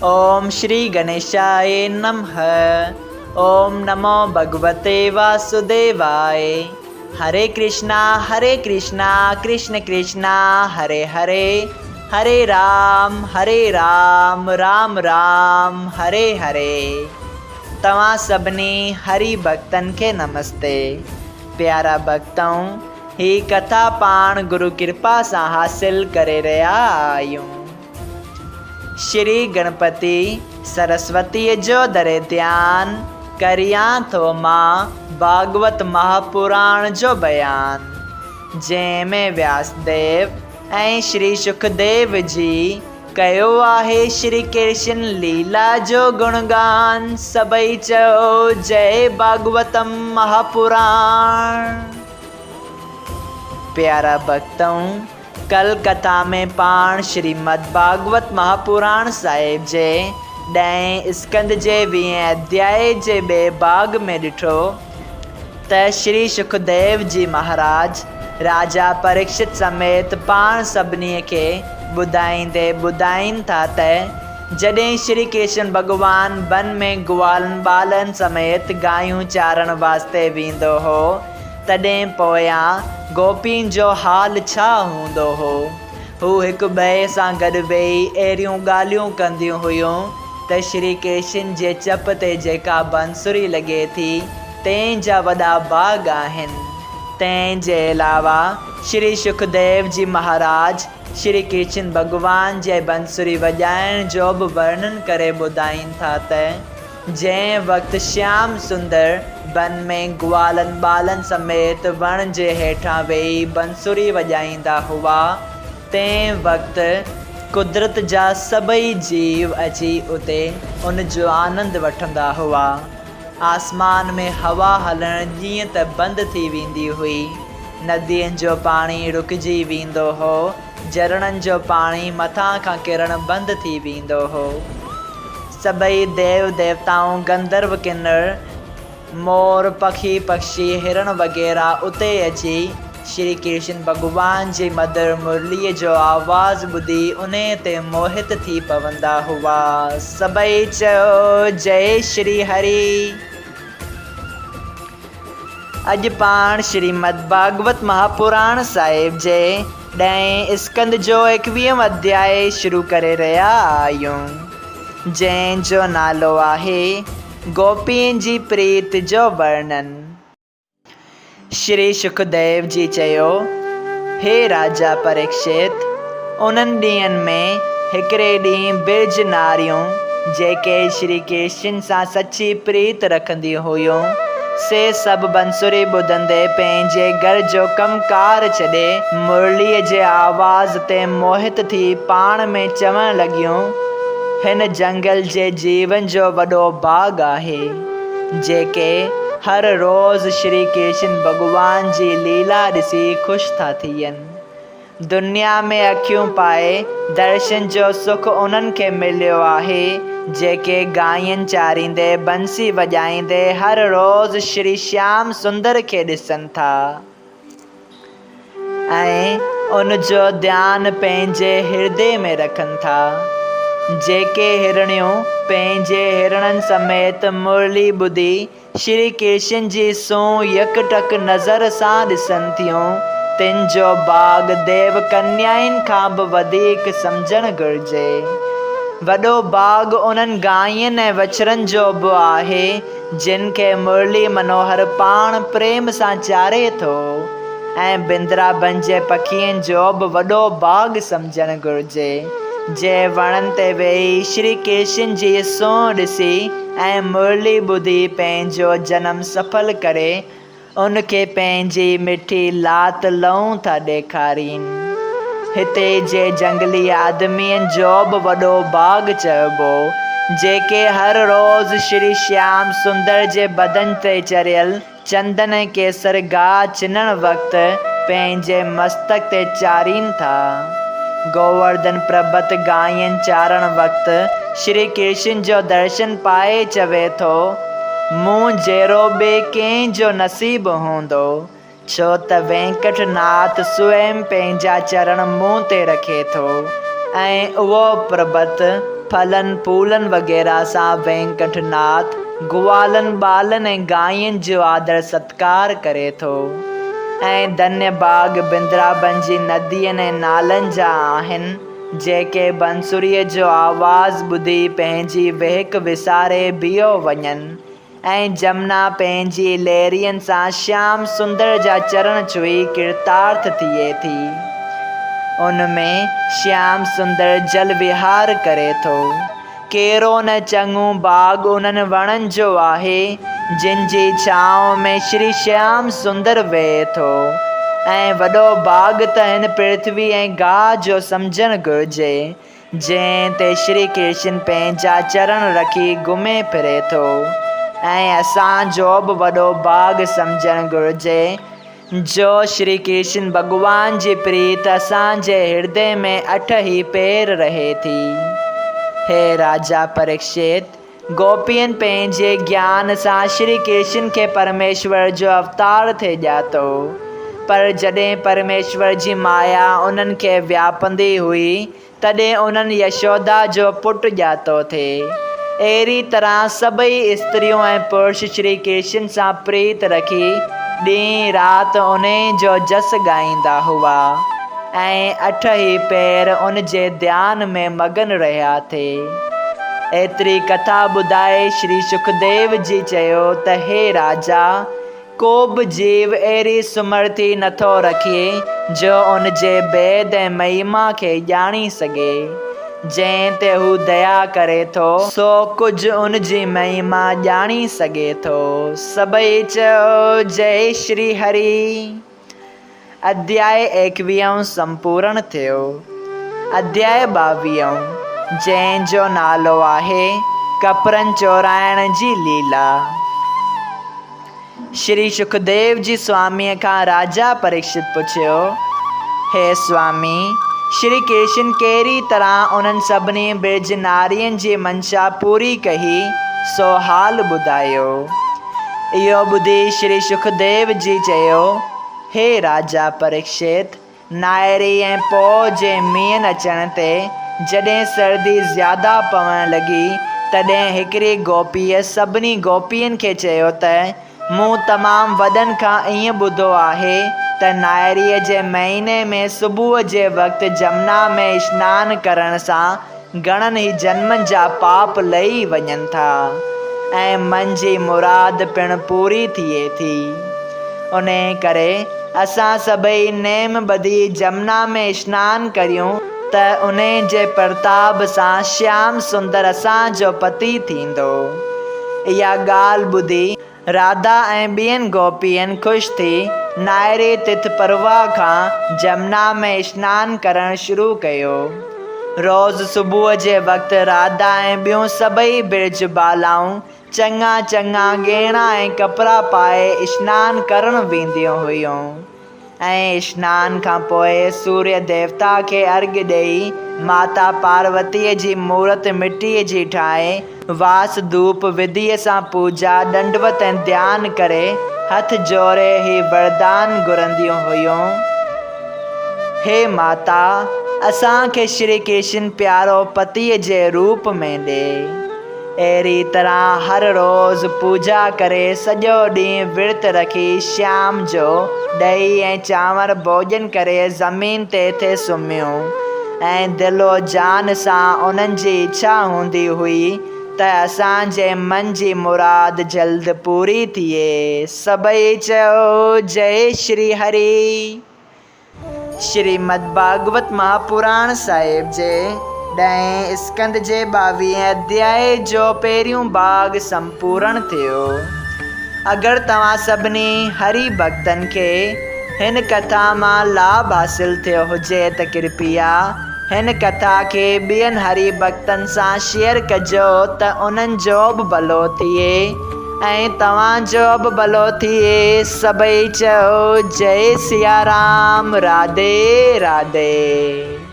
اوم شري گڻيشاء نمھ اوم نمو ڀڳوتي واسوديواء هري ڪرشنا هري ڪرشنا ڪرشن ڪرشنا هري هري هري رام هري رام رام رام هري هري توهان سڀني هري ڀڳتن کي نمستي پيارا ڀڳتؤ هي ڪٿا پاڻ گرو ڪرپا سان حاصل ڪري رهيا آهيون. شري گڻپتي سرسوتيء جو دري ڌيان، ڪريان ٿو مان ڀاڳوت مهاپراڻ جو بيان، جنهن ۾ وياسديو ۽ شري شڪديو جي ڪيو آهي شري ڪرشن ليلا جو گڻگان، سڀئي چئو جئي ڀاڳوتم مهاپراڻ. پيارا ڀڳتؤ! ڪل ڪٿا ۾ پاڻ شريمد ڀاڳوت مهاپراڻ صاحب جي ڏهين اسڪنڌ جي ويهين اڌيائي جي ٻئي ڀاڳ ۾ ڏٺو ته شري شڪديو جي مهاراج راجا پريڪشت سميت پاڻ سڀني کي ٻڌائيندي ٻڌائين ٿا ته جڏهن شري ڪرشن ڀڳوان بن ۾ گوالن ٻالن سميت گايون چارڻ واسطي ويندو هو تڏهن پويان گوپين جو حال ڇا هوندو هو؟ هو هڪ ٻئي سان گڏ ويهي اهڙيون ڳالهيون ڪنديون هيون ته شري ڪرشن جي چپ تي جيڪا بنسري لڳي ٿي، تنهن جا وڏا ڀاڳ آهن. تنهن جي علاوه شري شڪديو جي مهاراج شري ڪرشن ڀڳوان جي بنسري وڄائڻ جو به ورڻن ڪري ٻڌائين ٿا ته، جنهن وقت شيام سندر بن ۾ گوالن ٻالن سميت وڻ جي هيٺان ويهي بنسري وڄائيندا هئا، تنهن وقت قدرت جا سڀئي جيو اچي اتي ان جو آنند وٺندا هئا. آسمان ۾ هوا هلڻ جيئن ته بند ٿي ويندي هئي. ندين جو پاڻي رڪجي ويندو هو. جهرڻن جو پاڻي مٿان کان ڪرڻ بند ٿي ويندو هو. سڀئي ديو ديوتائون، گنڌرو ڪنر، مور، پکي پکشي، هرڻ وغيره اتي اچي شري ڪرشن ڀڳوان جي مڌر مرليء جو آواز ٻڌي انهيء تي موهت ٿي پوندا هئا. سڀئي چيو، جئي شري هري! اڄ پاڻ شريمد ڀاڳوت مهاپراڻ صاحب جي ڏهين اسڪنڌ جو ايڪويهون اڌيائي شروع ڪري رهيا آهيون، جنهن جو نالو آهي گوپين جي پريت جو ورڻن. شري شڪديو جي چيو، هي راجا پريڪشت! انهن ڏينهن ۾ هڪڙي ڏينهن برج ناريون، جيڪي شري ڪرشن سان سچي پريت رکنديون هيون، سي سڀ بنسري ٻڌندي پنهنجي گهر جو ڪم ڪار ڇڏي، مرليء جي آواز تي موهت ٿي پاڻ ۾ چوڻ لڳيون، هن جهنگل جي جيون جو وڏو ڀاڳ آهي، جيڪي هر روز شري ڪرشن ڀڳوان جي ليلا ڏسي خوش ٿا ٿين. دنيا ۾ اکيون پائي درشن جو سک انهن کي مليو آهي، جيڪي گائين چاريندي، بنسي وڄائيندي هر روز شري شيام سندر کي ڏسن ٿا ۽ ان جو ڌيان پنهنجي هردي ۾ رکن ٿا. جيڪي هرڻيون پنهنجي هرڻن سميت مرلي ٻڌي شري ڪرشن جي سونهن يڪ ٽڪ نظر سان ڏسن ٿيون، تن جو ڀاڳ ديو ڪنيائن کان به وڌيڪ سمجهڻ گهرجي. وڏو ڀاڳ انهن گائين ۽ وڇڙن جو به آهي، جن کي مرلي منوهر پاڻ پريم سان چاري ٿو ۽ بندرابن جي پکين جو به وڏو ڀاڳ سمجهڻ گهرجي، جي وڻن تي ويهي شري ڪرشن جي سونهن ڏسي، ۽ مرلي ٻڌي پنهنجو جنم سڦل ڪري ان کي پنهنجي مٺي لات لئون ٿا ڏيکارين. هتي جي جهنگلي آدمين جو به وڏو ڀاڳ چئبو، جيڪي هر روز شري شيام سندر جي بدن تي چڙهيل چندن ۽ ڪيسر گاهه ڇنڻ وقت پنهنجي مستڪ تي چارين ٿا. گوورڌن پربت گاهين چارڻ وقت شري ڪرشن جو درشن پائي چوي ٿو، مون جهڙو ٻئي ڪنهن جو نصيب هوندو، ڇو ته وينڪٽ ناٿ سوئم پنهنجا چرڻ مون تي رکي ٿو ۽ اهو پربت. ڦلن ڦولن وغيره سان وينڪٺ ناٿ گوالن، ٻالن ۽ گائين جو آدر ستڪار ڪري ٿو ۽ ڌنيه ڀاڳ بندرابن جي ندين ۽ نالن جا آهن، جيڪي بنسريء جو آواز ٻڌي پنهنجي وهڪ وساري بيهو وڃن ۽ جمنا پنهنجي لهرين سان شيام سندر جا چرڻ ڇهي ڪرتارٿ ٿئي ٿي. ان ۾ شيام سندر جل وهار ڪري ٿو. ڪيرو نه چڱو باغ انهن وڻن جو آهي، جن جي ڇانو ۾ شري شيام سندر ويهي ٿو ۽ وڏو باغ ته هن پرٿوي ۽ گاهه جو سمجهڻ گهرجي، جنهن تي شري ڪرشن پنهنجا چرڻ رکي گهمي ڦري ٿو ۽ اسان جو به وڏو ڀاڳ سمجهڻ گهرجي جو شري ڪرشن ڀڳوان جي پريت اسان جي هردي ۾ اٺ ئي پير رهي ٿي. هي راجا پريڪشت! گوپين پنهنجي گيان سان شري ڪرشن کي پرميشور جو اوتار ٿي ڄاتو. پر جڏهن پرميشور جي مايا انهن کي وياپندي هئي، تڏهن انهن يشودا جو پٽ ڄاتو ٿي. اهڙي طرح سڀئي استريون ۽ پرش شري ڪرشن سان پريت رکي ڏينهن رات انهي جو جس ڳائيندا هئا. ۽ اٺ ئي پهر ان جي ڌيان ۾ مگن رهيا ٿي. ايتري ڪٿا ٻڌائي شري سکديو جي چيو ته هي راجا! ڪو به جيو اهڙي سمرٿي نٿو رکي جو ان جي ڀيد ۽ مهيما کي ڄاڻي سگهي. جنهن تي هو ديا ڪري ٿو، سو ڪجهه ان جي مهيما ڄاڻي سگهي ٿو. سڀئي چيو جئي شري هري. اڌياء ايڪويهون سمپورڻ ٿيو. اڌياء ٻاويهون، جنهن جو نالو آهي ڪپرن چورائڻ جي ليلا. شري شڪديو جي سواميء کان راجا پريڪشت پڇيو، هي سوامي! شري ڪرشن ڪهڙي طرح انهن سڀني برج نارين جي منشا پوري ڪئي، سو حال ٻڌايو. اهو ٻڌي شري سکديو جي چيو، هي راجا پريڪشت، نائري ۽ پوء جي مينهن اچڻ تي جڏهن سردي زياده پوڻ لڳي، تڏهن هڪڙي گوپيء سڀني گوپين کي چيو ته، مون تمام وڏن کان ائين ٻڌو آهي ته نائريء جي مهيني ۾ صبح جي وقت جمنا ۾ اشنان ڪرڻ سان گهڻن ئي جنمن جا پاپ لهي وڃن ٿا ۽ من جي مراد پڻ پوري ٿئي ٿي. انهيء ڪري اسان سڀئي نيم ٻڌي جمنا ۾ اشنان ڪريون ته انهيء جي پرتاب سان شيام سندر اسان جو پتي ٿيندو. اها ڳالهه ٻڌي راڌا ۽ ٻين گوپين خوش ٿي نائري تٿ پروا کان جمنا ۾ اشنان ڪرڻ شروع ڪيو. روز صبح جي وقت راڌا ۽ ٻيون سڀئي برج بالائون چڱا چڱا ڳهڻا ۽ ڪپڙا پائي اشنان ڪرڻ وينديون هيون. ۽ اشنان کان پوء سوريه ديوتا کي ارگهه ڏيئي، ماتا پاروتيء جي مورت مٽيء جي ٺاهي، واس ڌوپ وڌيء سان پوڄا، ڏنڊوت ۽ ڌيان ڪري، هٿ جوڙي هي وردان گهرنديون هيون، هي ماتا! اسان کي شري ڪرشن پيارو پتيء جي روپ ۾ ڏي. اهڙي طرح هر روز پوڄا ڪري سڄو ڏينهن ورت رکي شام جو ڏهي ۽ چانور ڀوڄن ڪري زمين تي ٿي سمهيون ۽ دل و جان سان انهن جي اڇا هوندي هئي ته اسان جي من جي مراد جلد پوري ٿئي. سڀئي چيو جئي شري هري. شريمد ڀاڳوت مهاپراڻ صاحب جي ڏهين اسڪنڌ جي ٻاويهين اڌيائي جو پهريون ڀاڳ سمپورڻ ٿيو. اگر توهان سڀني هري ڀڳتن کي هن ڪٿا مان لاڀ حاصل ٿيو هجي ته ڪرپيا هن ڪٿا کي ٻين هري ڀڳتن سان شيئر ڪجو ته انهن جو به ڀلو ٿئي. ۽ توهان جو به ڀلو ٿئي سڀئي چئو جئي سيارام راڌي راڌي.